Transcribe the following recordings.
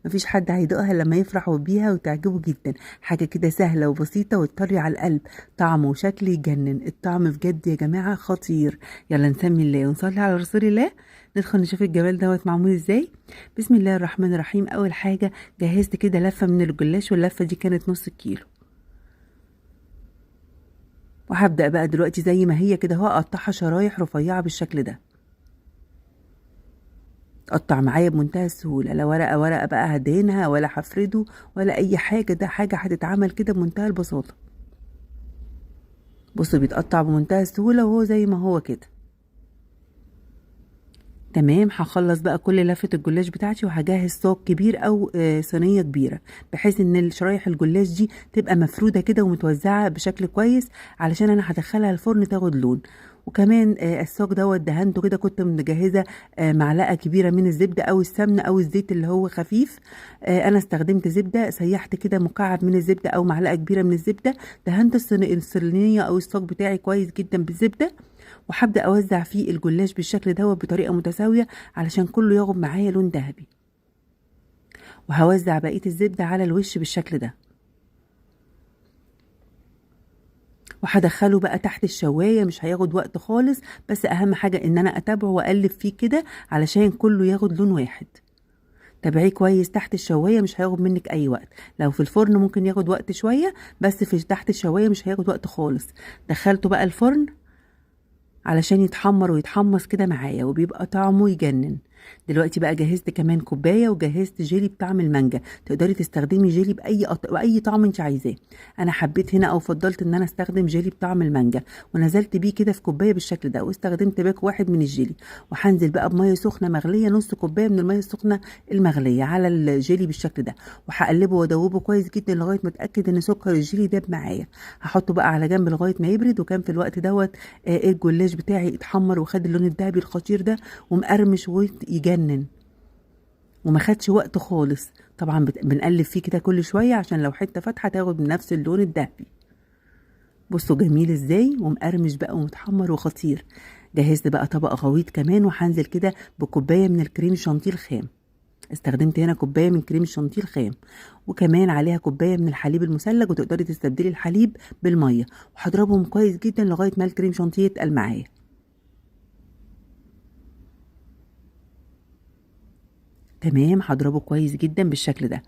مفيش حد هيدوقها لما يفرح بيها وتعجبه جدا. حاجة كده سهلة وبسيطة وتطري على القلب، طعم وشكل يجنن، الطعم بجد يا جماعة خطير. يلا نسمي الله ونصلي على رسول الله، ندخل نشوف الجمال دوت معمول ازاي. بسم الله الرحمن الرحيم. اول حاجة جهزت كده لفة من الجلاش، واللفة دي كانت نص كيلو، وهبدأ بقى دلوقتي زي ما هي كده اهو اقطعها شرايح رفيعة بالشكل ده. تقطع معايا بمنتهى السهولة، لا ورقة ورقة بقى هدهنها ولا هفرده ولا أي حاجة، ده حاجة هتتعمل كده بمنتهى البساطة. بصوا بيتقطع بمنتهى السهولة وهو زي ما هو كده. تمام، هخلص بقى كل لفة الجلاش بتاعتي وهجهز صاج كبير أو صينية كبيرة، بحيث إن الشرايح الجلاش دي تبقى مفرودة كده ومتوزعة بشكل كويس، علشان أنا هدخلها الفرن تاخد لون. وكمان الصاج دوت دهنته كده، كنت مجهزة معلقة كبيرة من الزبدة أو السمنة أو الزيت اللي هو خفيف. أنا استخدمت زبدة، سيحت كده مكعب من الزبدة أو معلقة كبيرة من الزبدة، دهنت الصينية أو الصاج بتاعي كويس جدا بالزبدة، وهبدأ أوزع فيه الجلاش بالشكل دوت بطريقة متساوية علشان كله ياخد معايا لون ذهبي. وهوزع بقية الزبدة على الوش بالشكل ده، وهدخله بقى تحت الشواية. مش هياخد وقت خالص، بس أهم حاجة إن أنا أتابعه وأقلب فيه كده علشان كله ياخد لون واحد. تابعية كويس تحت الشواية، مش هياخد منك أي وقت. لو في الفرن ممكن ياخد وقت شوية، بس في تحت الشواية مش هياخد وقت خالص. دخلته بقى الفرن علشان يتحمر ويتحمص كده معايا، وبيبقى طعمه يجنن. دلوقتي بقى جهزت كمان كوباية، وجهزت جيلي بطعم المانجا. تقدري تستخدمي جيلي بأي طعم انت عايزاه. انا حبيت هنا او فضلت ان انا استخدم جيلي بطعم المانجا، ونزلت بيه كده في كوباية بالشكل ده، واستخدمت باك واحد من الجيلي. وهنزل بقى بميه سخنة مغليه، نص كوباية من المية السخنة المغليه على الجيلي بالشكل ده، وهقلبه وادوبه كويس جدا لغاية ما اتاكد ان سكر الجيلي داب معايا. هحطه بقى على جنب لغاية ما يبرد. وكان في الوقت دوت الجلاش بتاعي اتحمر وخد اللون الذهبي الخطير ده، ومقرمش ويجنن، وما خدش وقت خالص. طبعا بنقلب فيه كده كل شوية عشان لو حتة فاتحة تاخد من نفس اللون الذهبي. بصوا جميل ازاي، ومقرمش بقى ومتحمر وخطير. جهزت بقى طبق غويط كمان، وهنزل كده بكوبايه من الكريم شانتيه الخام. استخدمت هنا كوباية من كريم الشانتيه الخام، وكمان عليها كوباية من الحليب المثلج، وتقدري تستبدلي الحليب بالمية. وهضربهم كويس جدا لغاية ما الكريم شانتيه يتقل معايا. تمام، هضربه كويس جدا بالشكل ده.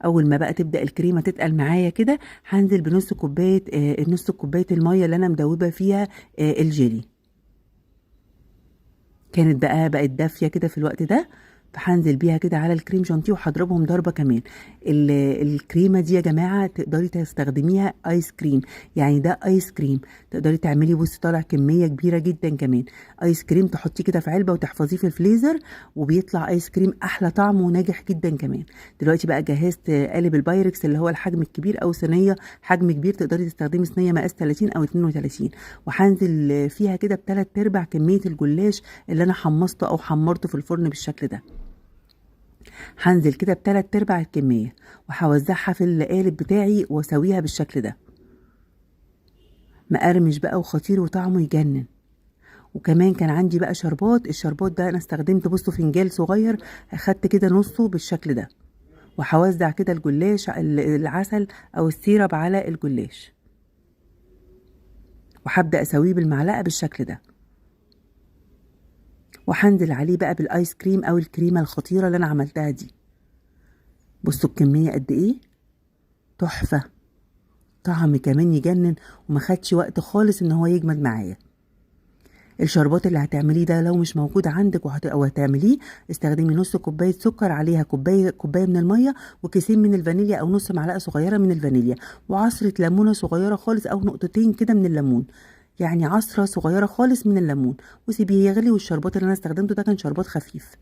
اول ما بقى تبدا الكريمة تتقل معايا كده، هنزل بنص كوباية، نص كوباية المية اللي انا مدوبه فيها الجيلي. كانت بقى بقت دافيه كده في الوقت ده، فهنزل بيها كده على الكريم شانتيه وهضربهم ضربه كمان. الكريمة دي يا جماعة تقدري تستخدميها ايس كريم، يعني ده ايس كريم تقدري تعملي. بصي طالع كمية كبيرة جدا كمان ايس كريم، تحطيه كده في علبة وتحفظيه في الفريزر، وبيطلع ايس كريم احلى طعم وناجح جدا كمان. دلوقتي بقى جهزت قالب البايركس اللي هو الحجم الكبير او صينية حجم كبير، تقدري تستخدمي صينية مقاس 30 او 32، وهنزل فيها كده بتلات ارباع كمية الجلاش اللي انا حمصته او حمرته في الفرن بالشكل ده. هنزل كده بتلات ارباع الكمية، وهوزعها في القالب بتاعي واسويها بالشكل ده. مقرمش بقى وخطير وطعمه يجنن. وكمان كان عندي بقى شربات، الشربات ده انا استخدمت بصوا فنجان صغير، اخدت كده نصه بالشكل ده، وهوزع كده الجلاش العسل او السيرب على الجلاش، وهبدأ اسويه بالمعلقة بالشكل ده. وهنزل عليه بقى بالايس كريم او الكريمة الخطيرة اللي انا عملتها دي. بصوا الكمية قد ايه، تحفة، طعم كمان يجنن، وما خدش وقت خالص ان هو يجمد معايا. الشربات اللي هتعمليه ده لو مش موجود عندك او هتعمليه، استخدمي نص كوباية سكر عليها كوباية من المية، وكيسين من الفانيليا او نص معلقه صغيرة من الفانيليا، وعصره ليمونه صغيرة خالص او نقطتين كده من الليمون، يعني عصره صغيرة خالص من الليمون، وسيبيه يغلي. والشربات اللي انا استخدمته ده كان شربات خفيف،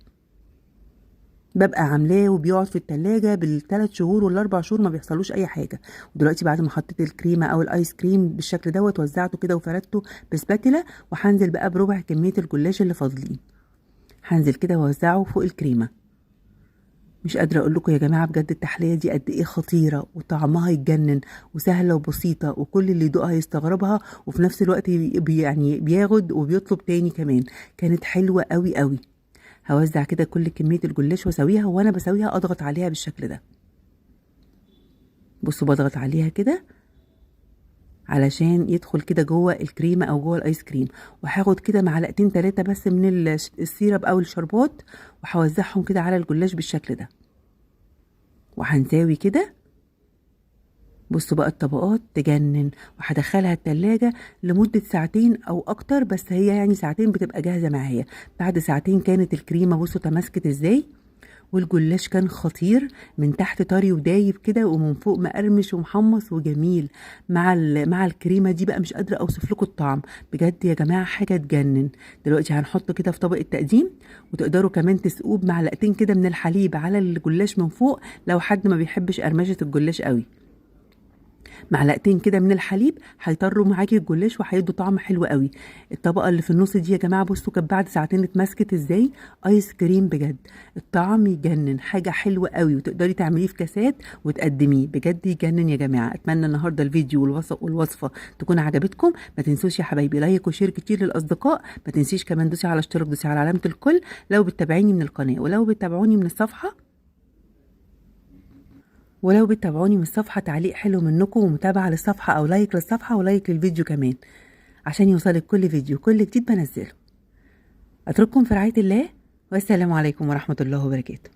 ببقى عاملاه وبيقعد في التلاجة بالثلاث شهور والاربع شهور ما بيحصلوش اي حاجة. ودلوقتي بعد ما حطيت الكريمة او الايس كريم بالشكل دوت، وزعته كده وفردته بسباتيلا، وهنزل بقى بربع كمية الجلاش اللي فاضلين، هنزل كده واوزعه فوق الكريمة. مش قادرة اقول لكم يا جماعة بجد التحلية دي قد ايه خطيرة، وطعمها يتجنن، وسهلة وبسيطة، وكل اللي يدوقها يستغربها، وفي نفس الوقت بياخد وبيطلب تاني كمان. كانت حلوة قوي قوي. هوزع كده كل كمية الجلاش واسويها، وانا بسويها اضغط عليها بالشكل ده. بصوا بضغط عليها كده علشان يدخل كده جوه الكريمة او جوه الايس كريم. وهاخد كده معلقتين 3 بس من ال syrup او الشربات، وهوزعهم كده على الجلاش بالشكل ده، وهنساوي كده. بصوا بقى الطبقات تجنن. وهدخلها التلاجة لمدة ساعتين او اكتر، بس هي يعني ساعتين بتبقى جاهزة معايا. بعد ساعتين كانت الكريمة بصوا تماسكت ازاي، والجلاش كان خطير، من تحت طري ودايب كده، ومن فوق مقرمش ومحمص وجميل مع الكريمة دي بقى. مش قادرة اوصف لكم الطعم بجد يا جماعة، حاجة تجنن. دلوقتي هنحطه كده في طبق التقديم، وتقدروا كمان تسقوه بمعلقتين كده من الحليب على الجلاش من فوق لو حد ما بيحبش قرمشه الجلاش قوي. معلقتين كده من الحليب هيطروا معاكي الجلاش وهيدوا طعم حلو قوي. الطبقة اللي في النص دي يا جماعة بصوا كانت بعد ساعتين اتمسكت ازاي، ايس كريم بجد، الطعم يجنن، حاجة حلوة قوي، وتقدري تعمليه في كاسات وتقدميه، بجد يجنن يا جماعة. اتمنى النهارده الفيديو والوصفه تكون عجبتكم. ما تنسوش يا حبايبي like و share كتير للاصدقاء، ما تنسيش كمان دوسي على اشتراك، دوسي على علامة الكل لو بتتابعيني من القناة، ولو بتتابعوني من الصفحة، ولو بتتابعوني من الصفحة تعليق حلو منكم ومتابعة للصفحة أو like للصفحة و like للفيديو كمان عشان يوصلك كل فيديو كل جديد بنزله. أترككم في رعاية الله، والسلام عليكم ورحمة الله وبركاته.